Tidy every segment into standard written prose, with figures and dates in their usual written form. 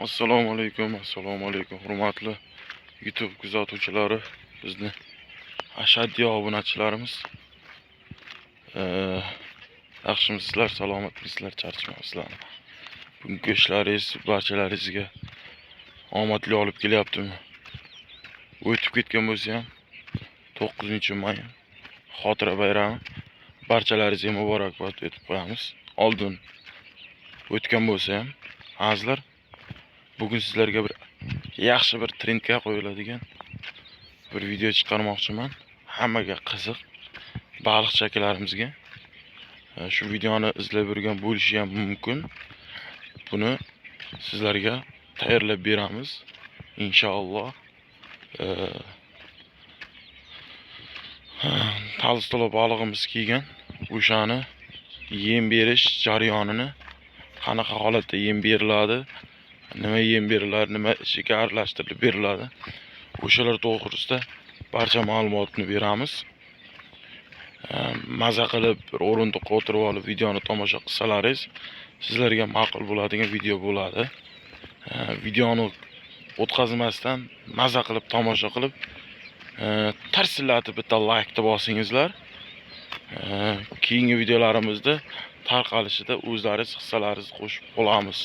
Assalomu alaykum, assalomu alaykum, hurmatli YouTube kuzatuvchilari, bizni ashaddiy obunachilarimiz. Yaxshimisizlar, salomatmisizlar, charchamayapsizlarmi? Bugungi ishlaringiz barchalaringizga omadli olib kelyaptimi? O'tib ketgan bo'lsa ham 9-may xotira bayrami barchalaringizga muborakbod etib qo'yamiz. Oldin o'tgan bo'lsa ham, azizlar, bugun sizlarga bir yaxshi bir trendga qo'yiladigan bir video chiqarmoqchiman. Hammaga qiziq baliqchi akalarimizga shu videoni izlab yurgan bo'lishi ham mumkin. Buni sizlarga tayyorlab beramiz inshaalloh. Tolstolo balig'imiz kelgan, o'shani yem berish jarayonini, qanaqa holatda yem beriladi, nima yem beriladi, nima ichiga aralashtirilib beriladi, o'shalar to'g'risida barcha ma'lumotni beramiz. Maza qilib bir o'rindiqqa o'tirib olib videoni tomosha qilsalaringiz sizlarga ma'qul bo'ladigan video bo'ladi. Videoni o'tkazmasdan maza qilib tomosha qilib, tarsillatib bitta like deb bosingizlar. Keyingi videolarimizda tarqalishida o'zlaringiz hissalaringizni qo'shib qolamiz.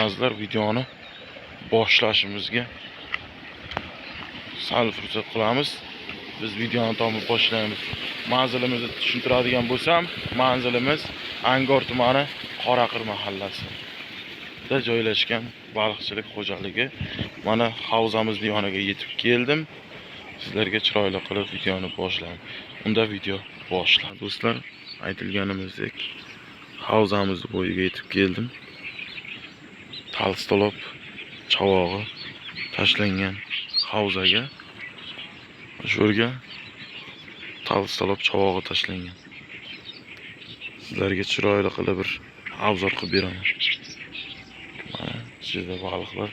Azizlar, videoni boshlashimizga sal fursat qilamiz. Biz videoni tomon boshlaymiz. Manzilimizni tushuntiradigan bo'lsam, manzilimiz Angor tumani Qoraqir mahallasida joylashgan baliqchilik xo'jaligi. Mana havzamizni yoniga yetib keldim. Sizlarga chiroyli qilib videoni boshlayman. Unda video boshlan. Do'stlar, aytilganimizdek havzamiz bo'yiga yetib keldim. Tolstolob chavog'i tashlangan havzaga, shu yerga tolstolob chavog'i tashlangan. Sizlarga chiroyli qilib bir obzor qilib beraman. Mana ichida baliqlar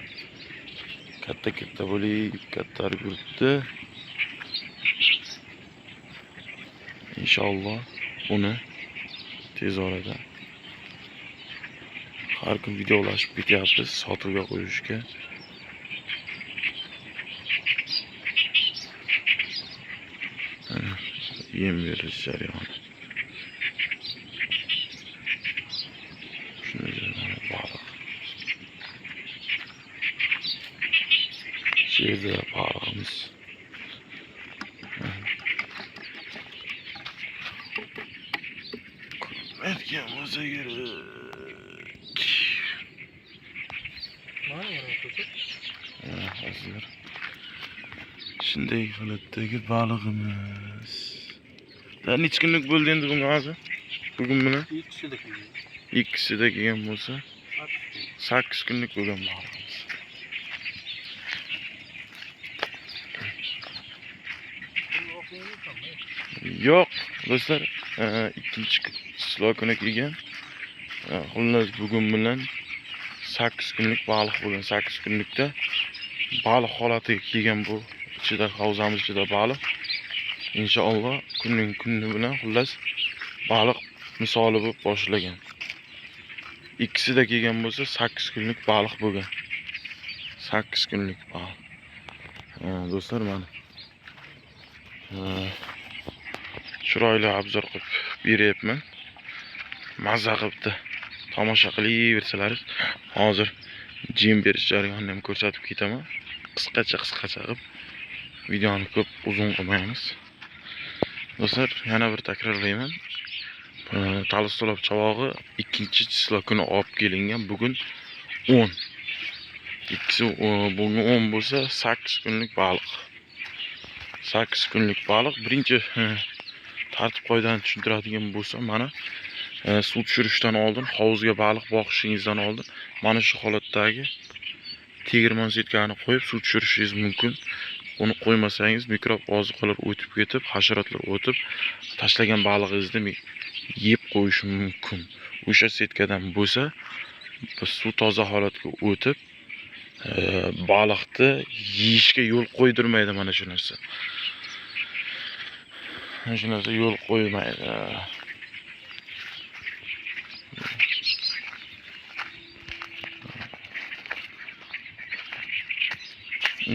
katta-katta bo'lib kattarib yuribdi. Inshaalloh uni tez orada har kun videolashib ketyapmiz sotuvga qo'yishga. Yem berish jarayoni. Shunday mana baliq. Shu yerda balig'imiz. Ko'rmayotgan bo'lsa kerak. Azizlar, shunday holatdagi balig'imiz. Necha kunlik bo'ldi endi bunga hozir? Bugun bilan ikkisida kelgan bo'lsa 8 kunlik bo'lgan balig'imiz. Yo'q, do'stlar, ikkinchi число kuni kelgan. Xullas bugun bilan 8 kunlik baliq bo'lgan. 8 kunlikda baliq holatiga kelgan bu ichida, havzamiz ichida baliq. Inshaalloh kunning kuni bilan xullas baliq misoli bo'lib boshlagan. Ikkisida kelgan bo'lsa 8 kunlik baliq bo'lgan. 8 kunlik baliq. Do'stlar, mana chiroyli obzor qilib beryapman. Mazza qilibdi. Tomosha qilaversalaringiz, hozir jim berish jarayonini ham ko'rsatib ketaman. Qisqacha qilib videoni ko'p uzun qilmaymiz. Do'stlar, yana bir takrorlayman. Tolstolob chavog'i 2-число kuni olib kelingan. Bugun 10. Ikkisi bugun 10 bo'lsa 8 kunlik baliq. 8 kunlik baliq. Birinchi tartib qoidani tushuntiradigan bo'lsam, mana suv tushirishdan oldin, hovuzga baliq boqishingizdan oldin mana shu holatdagi tegirmon setkani qo'yib suv tushirishingiz mumkin. Uni qo'ymasangiz mikrob oziqalar o'tib ketib, hasharotlar o'tib, tashlagan balig'ingizni yeb qo'yishi mumkin. O'sha setkadan bo'lsa, suv toza holatga o'tib, baliqni yeyishga yo'l qo'ydirmaydi mana shu narsa. Mana shu narsa yo'l qo'ymaydi.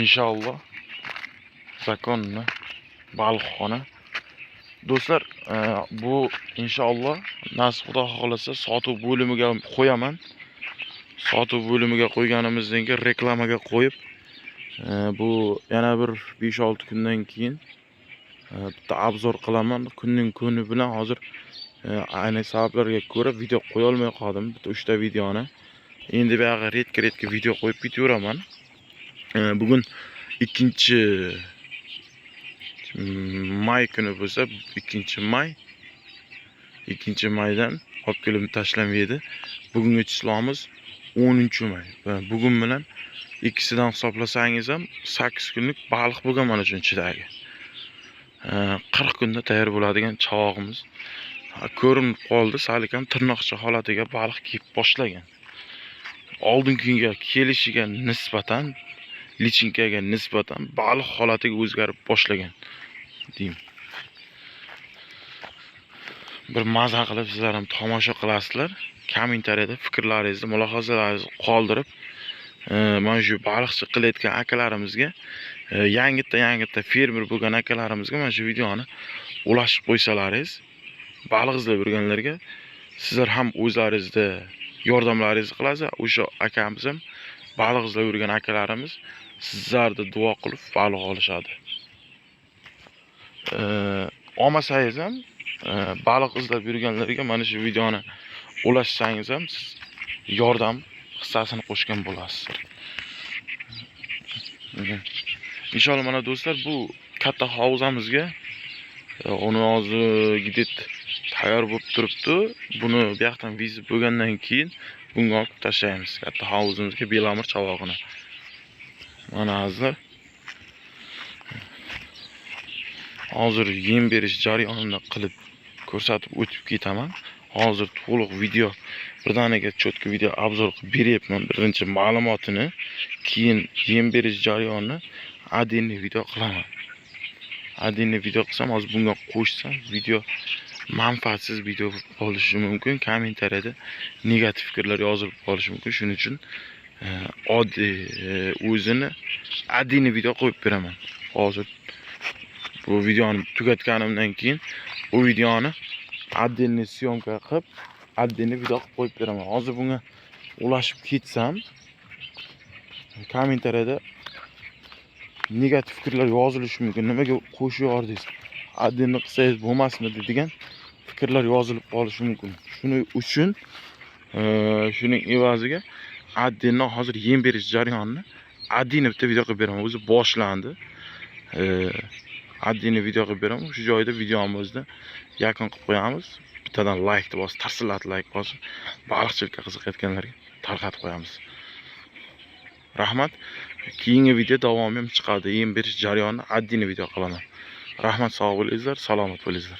Inshaalloh законно baliqxona. Do'stlar, bu inshaalloh nasib Xudo xohlasa sotuv bo'limiga qo'yaman. Sotuv bo'limiga qo'yganimizdan keyin reklamaga qo'yib, bu yana bir 5-6 kundan keyin bitta обзор qilaman. Kunning kuni bilan hozir ayni sabablarga ko'ra video qo'ya olmay qoldim, bitta 3 ta videoni. Endi buyog'i редко-редко video qo'yib ketaveraman. Bugun 2 may kuni bo'lsa, 2 may, 2 maydan olib kelib tashlab edi. Bugungi число miz 10 may. Va bugun bilan ikkisidan hisoblasangiz ham 8 kunlik baliq bo'lgan mana shu ichidagi. 40 kunda tayyor bo'ladigan chavog'imiz ko'rinib qoldi, salikam tirnoqcha holatiga baliq kelib boshlagan. Oldingi kunga kelishiga nisbatan, lichinkaga nisbatan baliq holatiga o'zgarib boshlagan deyim. Bir maza qilib sizlar ham tomosha qilasizlar. Kommentariyada fikrlaringizni, mulohazalaringizni qoldirib, mana shu baliqchi qilayotgan akalarimizga, yangitda fermer bo'lgan akalarimizga mana shu videoni ulashib qo'ysalaringiz, baliq izlab yurganlarga sizlar ham o'zlaringizni yordamlaringizni qilasiz. O'sha akamiz ham, baliq izlab yurgan akalarimiz sizlarni duo qilib baliq olishadi. Olmasangiz ham baliq izlab yurganlarga mana shu videoni ulashsangiz ham siz yordam hissasini qo'shgan bo'lasiz. Inshaalloh mana do'stlar, bu katta hovuzamizga uni hozir где-то tayyor bo'lib turibdi. Buni bu yoqdan вызов bo'lgandan keyin bunga olib tashlaymiz katta hovuzimizga belamir chavog'ini. Mana azizlar. Hozir yem berish jarayonini qilib ko'rsatib o'tib ketaman. Hozir to'liq video, birdaniga чётко video обзор qilib beryapman. Birinchi ma'lumotini, keyin yem berish jarayonini отдельный video qilaman. Отдельный video qilsam, hozir bunga qo'shsam video manfaatsiz video bo'lib qolishi mumkin. Kommentariyada negativ fikrlar yozilib qolishi mumkin. Shuning uchun oddiy o'zini отдельный video qo'yib beraman. Hozir bu videoni tugatganimdan keyin u videoni отдельный съёмка qilib, отдельный video qilib qo'yib beraman. Hozir bunga ulashib ketsam, kommentariyada negativ fikrlar yozilishi mumkin. Nimaga qo'shib yubordingiz? Отдельно qilsangiz bo'lmasmidi degan fikrlar yozilib qolishi mumkin. Shuning uchun shuning evaziga отдельно hozir yem berish jarayonini отдельно bitta video qilib beraman. O'zi boshlandi. Отдельно video qilib beraman. Shu joyda videomizni yakun qilib qo'yamiz. Bittadan laykni bosib, tarsillatib layk bosib, baliqchilikka qiziqayotganlarga tarqatib qo'yamiz. Rahmat. Keyingi video davomi ham chiqadi. Yem berish jarayonini отдельно video qilaman. Rahmat, sog' bo'linglar, salomat bo'linglar.